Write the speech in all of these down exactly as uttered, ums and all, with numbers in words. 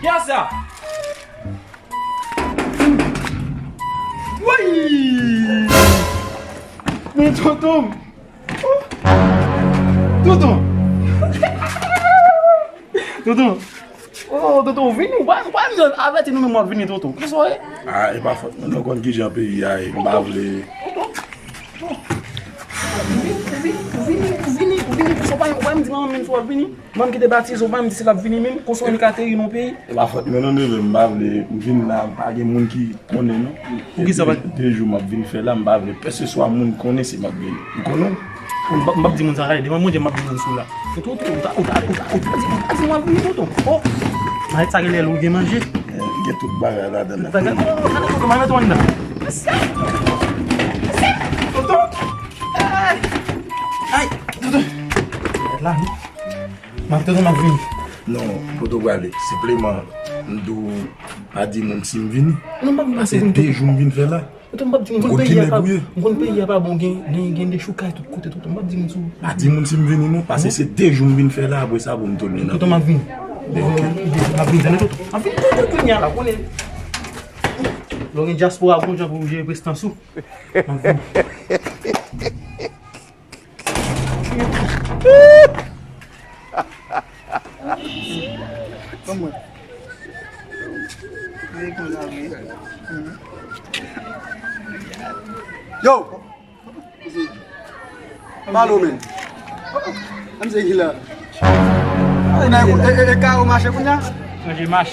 Kiyès sa? Woy! Men tonton! Tonton! Tonton! Oh, tonton, vini, ou pa, ou pa menm avèti nou menm w ap vini, tonton. Kisa w ye? Ah, e pa fòt mwen, non, konn kijan peyi a ye, m pa vle. Tonton, tonton. Vini, vini, vini, vini, vini, kisa w pa, ou pa menm di manman m menm si w ap vini? Manman m ki te batize w, ou pa menm di si l ap vini menm, kisa w menm ka ateri nan peyi? E pa fòt mwen, non, nevè, m pa vle, m vin la, pa gen moun ki konnen, non. Poukisa pa? De jou m ap vin fè la, m pa vle kèlkeswa moun konnen si m ap vini. Ou konnen w? M p ap, m p ap di moun sa, gade, devan Bondye m ap di moun sou la. Tonton, ou ta, ou ta, ou ta, ou ta di, ou ta di m ap vini, tonton. Oh! Malèt sa genlè lou gen manje. Eh, gen tout bagay ladan l. Ou ta gade, oh, gade, tonton, malèt ou anndan. Tonton! Ay! Ay, tonton! Malèt la, wi. M ap, tonton, m ap vini. Non, kote w prale? Senpleman, m di w pa di moun si m vini. Non, m p ap vini. Pase de jou m vin fè la. Tonton, m p ap di moun, m konn peyi a pa, m konn peyi a pa bon, gen, gen, gen dechoukay tout kote, tonton, m p ap di moun sou. Pa di moun si m vini non, pase se de jou m vin fè la, apre sa pou m tounen nan. Tonton, m ap vini. Bon, ok. M ap vini, tande, tonton. M ap vini, tonton, kounye a la, konnen. Lè w gen dyaspora, gon jan pou w jere prestans ou. M ap vini. Kòman? Yo! Malo, men. Ann se ki la. E, e, e, e kare w mache kounye a? Chanje mach.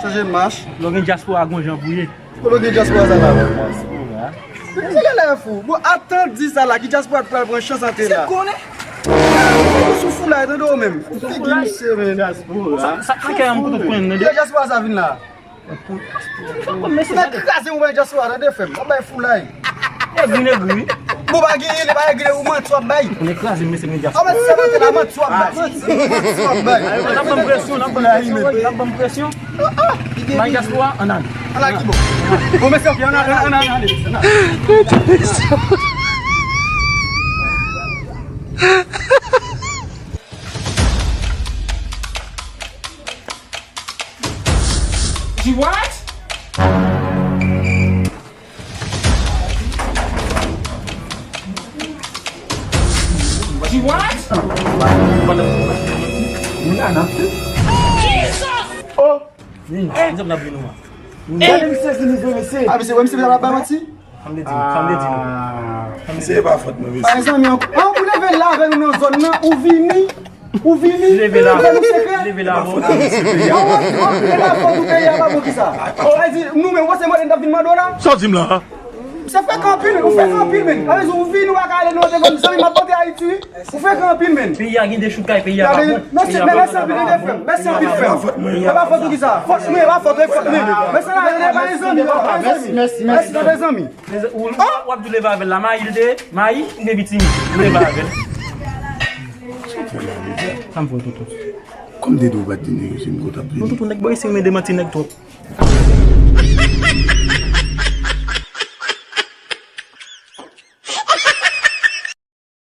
Chanje mach. Lè w gen dyaspora, gon jan pou ye. Kote w gen dyaspora sa la? Dyaspora. Misye genlè fou. Bon, atan di sa la, ki dyaspora k pral pran chans antre la? Misye konnen. Ou sou foulay, tande w menm. Figi misye, men. Dyaspora. Sa, sa k nan kè an pou tout konnen, tande. Ki dyaspora sa vin la? Ou kraze mwen dyaspora, tande, frè m. W ap bay foulay. Egri, egri. Bon, pa gen, li pa egri, ou manti w ap bay. Ou kraze mesye dyaspora. An, men se manti la, manti w ap bay. Manti w ap bay. N ap ban m presyon, n ap ban m presyon, n ap ban m presyon. Bay dyaspora, ann ale. Ala ki bon. Bon, mesye, ok, ann ale, ann ale, ann ale, mesye, ann ale. She what? She what? Jesus! Oh! Wi, misye ap vin nou an. Gade misye vini vre, mesye. Ah, mesye, wè misye ap bay manti? Sa m te di, sa m te di nou. Ah. Misye, e pa fòt mwen, mesye. Pa egzanp, an, an, ou leve la avè nou nan zòn nan, ou vini, ou vini, ou fè nou sekrè. Leve la avè w. An, an, an, leve la avè w, peyi a pa bon ki sa. Sa vle di, nou menm, ou panse mwen t ap vin mande w la? Sa w di m la? Se frekan anpil, men, ou frekan anpil, men. Sa vle di, ou vini, ou pa ka ale nan lòt zòn, zanmi, m ap pote Ayiti, wi. Ou frekan anpil, men. Peyi a gen dechoukay, peyi a pa bon. Mèsi, mèsi anpil, tande, frè m. Mèsi anpil, frè m. E pa fòt ou ki sa. Fòt mwen, e pa fòt ou, e fòt mwen. Mèsi, mèsi, mèsi, mèsi, tande, zanmi. Mèsi, tande, zanmi. Ou, w ap di w leve avè l la, mayi l te ye, mayi, oubyen pitimi, ou leve avè l. Sa m fè w, tonton? Kòm te di w pa t di nèg yo se m konn t ap vini. Non, tonton, nèg bò isi renmen demanti nèg twòp.